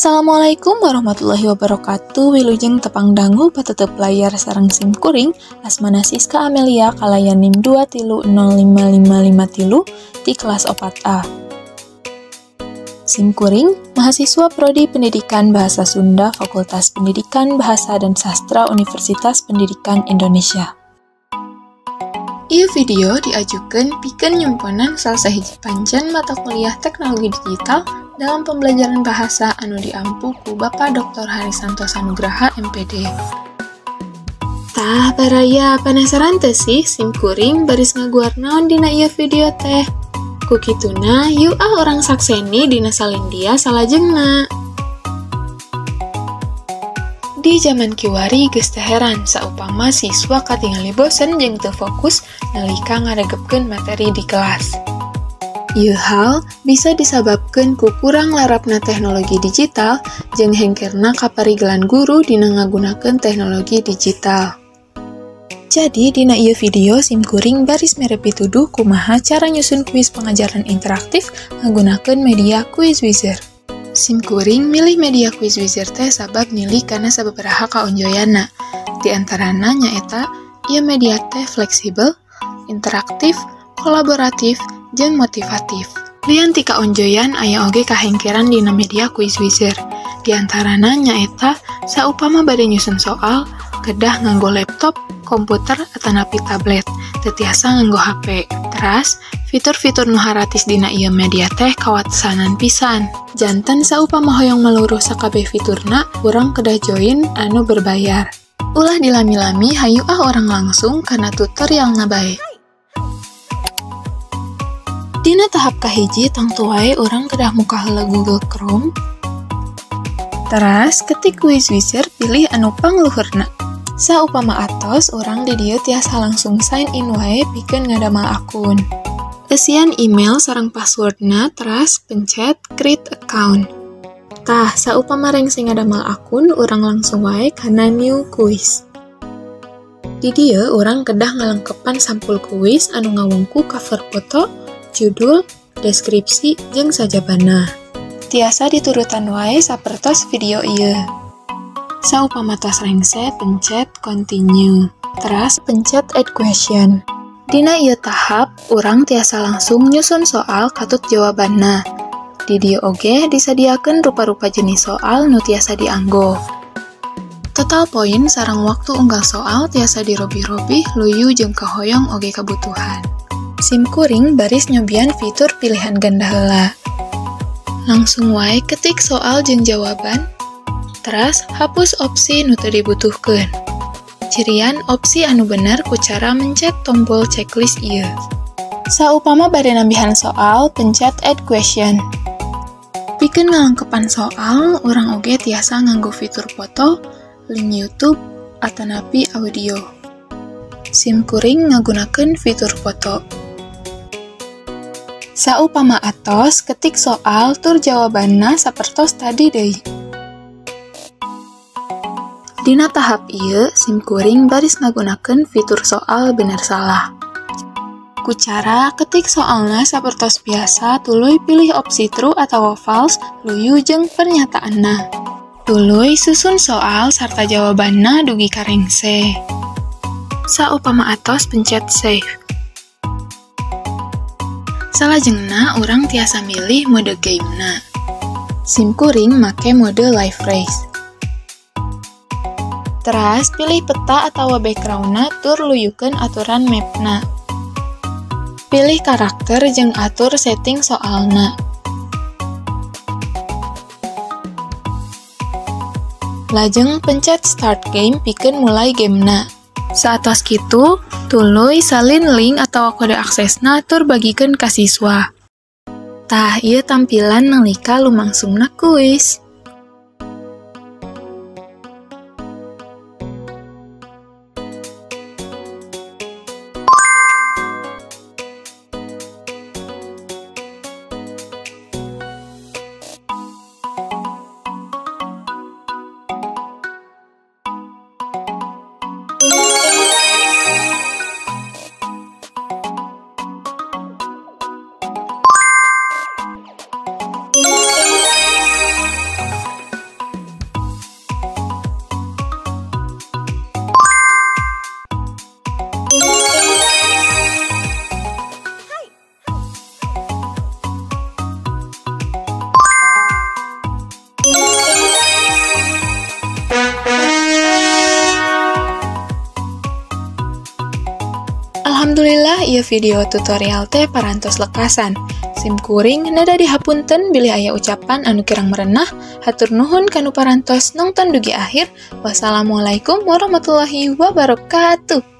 Assalamualaikum warahmatullahi wabarakatuh. Wilujeng tepang dangu patetep layar sareng sim kuring asmana Siska Amelia kalayan NIM 2305553 di kelas 4A. Sim kuring mahasiswa Prodi Pendidikan Bahasa Sunda Fakultas Pendidikan Bahasa dan Sastra Universitas Pendidikan Indonesia. Ieu video diajukan pikeun nyumponan salah sahiji pancen mata kuliah Teknologi Digital dalam pembelajaran bahasa anu diampu ku Bapak Dr. Harisanto Sanugraha MPD. Tah baraya penasaran teh sih sim kuring baris ngaguar naon dina ieu video teh. Ku kituna yuk ah orang sakseni dina salindia salajengna. Di zaman kiwari geus teu heran saupama siswa katingali bosen jeung teu fokus nalika ngaregepkeun materi di kelas. Ieu hal bisa disababkeun ku kurang larapna teknologi digital jeung hengkerna kaparigelan guru dina ngagunakeun teknologi digital. Jadi dina ieu video sim kuring baris mere pituduh kumaha cara nyusun kuis pengajaran interaktif ngagunakeun media QuizWhizzer. Sim kuring milih media QuizWhizzer teh sabab nilai kana sababaraha kaonjoyana. Di antarana nyaeta ieu media teh fleksibel, interaktif, kolaboratif, jeung motivatif. Lian ti kaonjoyan aya oge kahengkeran dina media QuizWhizzer. Di antarana nyaeta saupama bade nyusun soal, kedah nganggo laptop, komputer, atanapi tablet, teu tiasa nganggo HP. Teras, fitur-fitur nu haratis dina ieu media teh kawatsanan pisan. Janten saupama hoyong meluruh sakabeh fiturna, urang kedah join anu berbayar. Ulah dilami-lami hayu ah orang langsung kana tutorialna bae. Dina tahap kahiji tangtu wae urang kedah muka heula Google Chrome. Teras ketik QuizWhizzer pilih anu pangluhurna. Saupama atos urang di dieu tiasa langsung sign in wae pikeun ngadamal akun. Eusian email sareng passwordna teras pencet create account. Tah, saupama rengse ngadamal akun urang langsung wae kana new quiz. Di dieu urang kedah ngalengkepan sampul kuis anu ngawungku cover foto, judul, deskripsi, jeung sajabana. Tiasa diturutan wae sapertos video ieu. Saupama tos rengse, pencet continue. Teras pencet add question. Dina ieu tahap, urang tiasa langsung nyusun soal katut jawabanna. Di dieu oge disadiakeun rupa-rupa jenis soal nu tiasa dianggo. Total poin sareng waktu unggal soal tiasa dirobih-robih luyu jeung kahoyong oge kabutuhan. Sim kuring baris nyobian fitur pilihan ganda heula. Langsung wae ketik soal jeung jawaban. Teras hapus opsi nu teu dibutuhkeun. Cirian opsi anu bener ku cara mencet tombol checklist ieu. Saupama bade nambihan soal, pencet add question. Pikeun ngalengkepan soal, urang oge tiasa nganggo fitur foto, link YouTube, atanapi audio. Sim kuring ngagunakeun fitur foto. Saupama atos, ketik soal tur jawabanna sapertos tadi deui. Dina tahap ieu, sim kuring baris ngagunakeun fitur soal bener salah. Ku cara ketik soalna sapertos biasa, tuluy pilih opsi true atawa false, luyu jeung pernyataanna. Tuluy susun soal sarta jawabanna dugi ka rengse. Saupama atos pencet save. Salajengna urang tiasa milih mode gamena. Sim kuring make mode live race. Teras pilih peta atawa backgroundna tur luyukeun aturan mapna. Pilih karakter jeung atur setting soalna. Lajeng pencet start game pikeun mulai gamena. Saatos kitu, tuluy salin link atawa kode aksesna tur bagikeun ka siswa. Tah, ieu tampilan nalika lumangsungna kuis. ieu video tutorial teh parantos lekasan. Sim kuring neda dihapunten bilih aya ucapan anu kirang merenah. Hatur nuhun kanu parantos nonton dugi akhir. Wassalamualaikum warahmatullahi wabarakatuh.